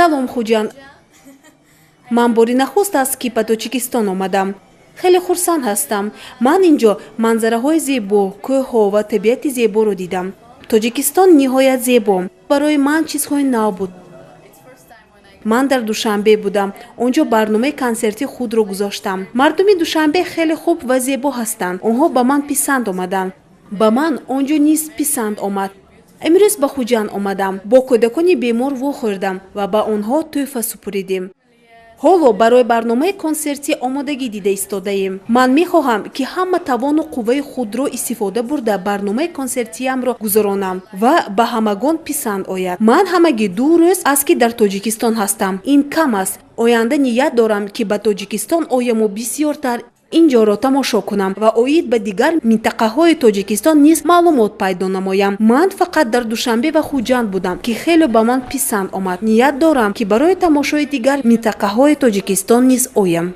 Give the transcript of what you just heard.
Салом, Хуҷанд! Ман бори нахуст аст, ки ба Тоҷикистон омадам. Хеле хурсанд ҳастам. Ман ин ҷо манзараҳои зебо, кӯҳҳо ва табиати зеборо дидам. Тоҷикистон ниҳоят зебо. Барои ман чизҳои нав буд. Ман дар Душанбе будам, он ҷо барномаи консертии худро гузоштам. Мардуми Душанбе хеле хуб ва зебо ҳастанд. Онҳо ба ман писанд омаданд. Ба ман он ҷо низ писанд омад. Имрӯз ба Хуҷанд омадам, бо кӯдакони бемор вохӯрдам ва ба онҳо тӯҳфа супуридем. Ҳоло барои барномаи консертӣ омодагӣ дида истодаем. Ман мехоҳам, ки ҳама тавону қувваи худро истифода бурда, барномаи консертиямро гузаронам ва ба ҳамагон писанд ояд. Ман ҳамагӣ 2 рӯз аст, ки дар Тоҷикистон ҳастам. Ин кам аст. Оянда ният дорам, ки ба Тоҷикистон ояму бисёртар ин ҷоро тамошо кунам ва оид ба дигар минтақаҳои Тоҷикистон низ маълумот пайдо намоям. Ман фақат дар Душанбе ва Хуҷанд будам, ки хеле ба ман писанд омад. Ният дорам, ки барои тамошои дигар минтақаҳои Тоҷикистон низ оям.